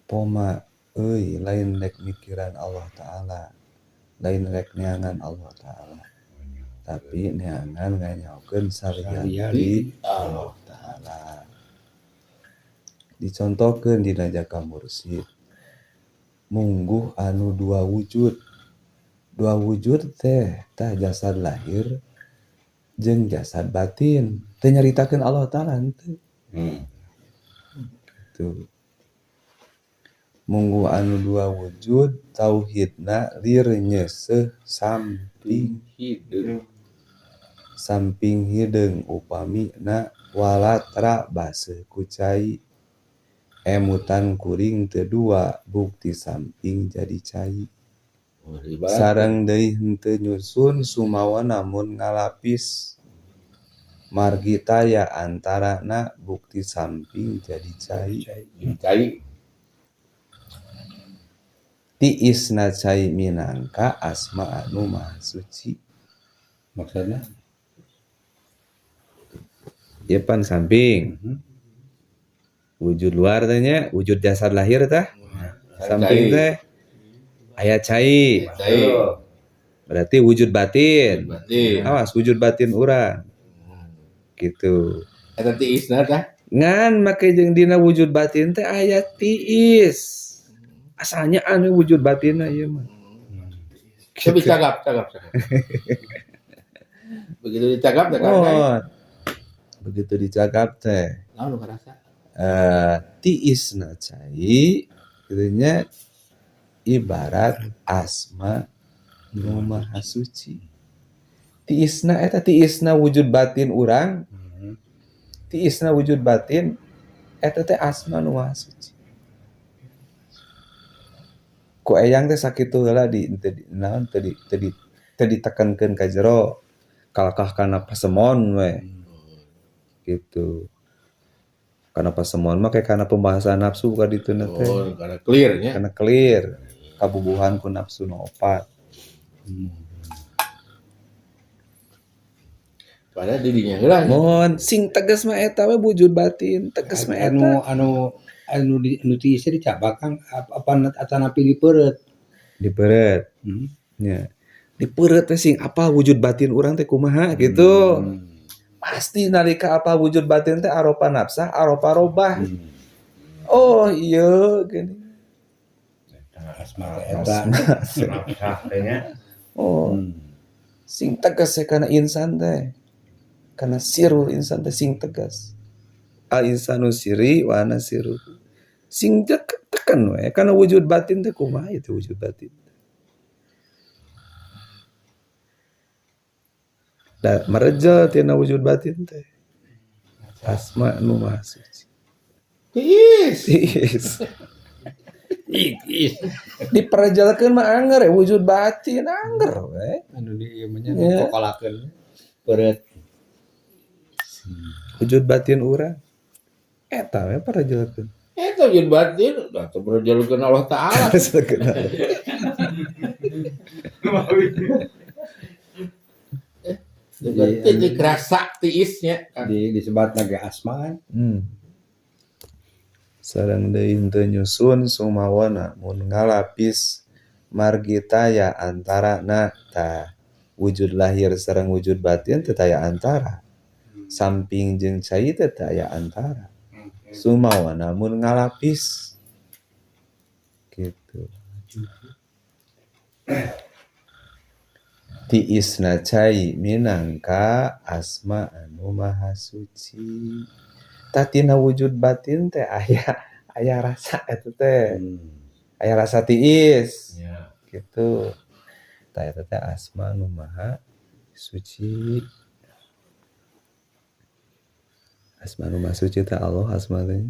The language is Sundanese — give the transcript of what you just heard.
Poma euy lain rek mikiran Allah Ta'ala, lain rek neangan Allah Ta'ala, tapi neangan nganyaokeun salian Allah Ta'ala. Dicontohkeun dina Jaka Mursid, mungguh anu dua wujud. Dua wujud teh tah jasad lahir jeung jasad batin. Teu nyaritakeun Allah Ta'ala henteu. Gitu. Mungguh anu dua wujud tauhidna lir nyeuseuh samping hideung. Samping hideung upamina walatra baseuh ku cai. Emutan kuring teu dua bukti samping jadi cai. Sareng deui henteu nyusun sumawana mun ngalapis. Margi taya antarana bukti samping jadi cai. Cai. Tiisna cai minangka asma anu maha suci. Maksudna? Ieu pan samping. Wujud luar teh nya, wujud jasad lahir tah. Samping teh aya cai. Cai. Berarti wujud batin. Batin. Awas wujud batin urang. Gitu. Eta tiisna tah. Ngan make jeung dina wujud batin teh aya tiis. Asalnya anu wujud batinna ieu mah. Tapi cagap, cagap, cagap. Begitu dicagap teh kan. Oh. Begitu dicagap teh. Naon nu karasa? Tiisna cai kitu nya ibarat asma nu maha suci. Tiisna eta tiisna wujud batin urang. Tiisna wujud batin eta teh asma nu maha suci. Ku eyang teh sakitu heula di teu naon teu di teu di teu ditekankeun ka jero kalakah kana pasemon we. Gitu. Kana pasemon mah kayak kana pembahasan nafsu ka dituna teh. Oh, karena clear nya. Kana clear kabubuhan ku nafsu nu opat. Padahal didinya heula. Mohon sing tegas mah eta we wujud batin, tegas mah eta. Anu anu anu di anu tiis dicabak Kang apa atanapi dipeureut. Dipeureut. Nya. Dipeureut teh sing apa wujud batin urang teh kumaha gitu. Pasti nalika apa wujud batin teh aropa nafsa, aropa robah. Oh iya gini. Asma eta. Oh. Sing tegas kana insan teh. Kana sirul insan teh sing tegas. Al insanu siri wa ana siru. Sing tekan we kana wujud batin teh kumaha itu wujud batin. Da merejel tina wujud batin teh. Asma nu maha suci. Tiis. Tiis. Tiis. Diperejelkeun mah anger wujud batin anger we. Anu di ieu mah nya kokolakeun peureut. Wujud batin urang eta we parejelkeun. Eta wujud batin da teu parejelkeun Allah Ta'ala. Jadi kerasa tiisnya di disebat lagi asma kan. Sareng deui henteu nyusun sumawana mun ngalapis margi taya antarana tah wujud lahir sareng wujud batin teu taya antara. Samping jeung cai teh taya antara. Sumawana mun ngalapis gitu. Tiisna cai minangka asma anu maha suci. Tatina wujud batin teh aya aya rasa eta teh. Aya rasa tiis. Ya. Gitu. Tah eta teh asma anu maha suci. Asma anu maha suci teh Allah asma teh.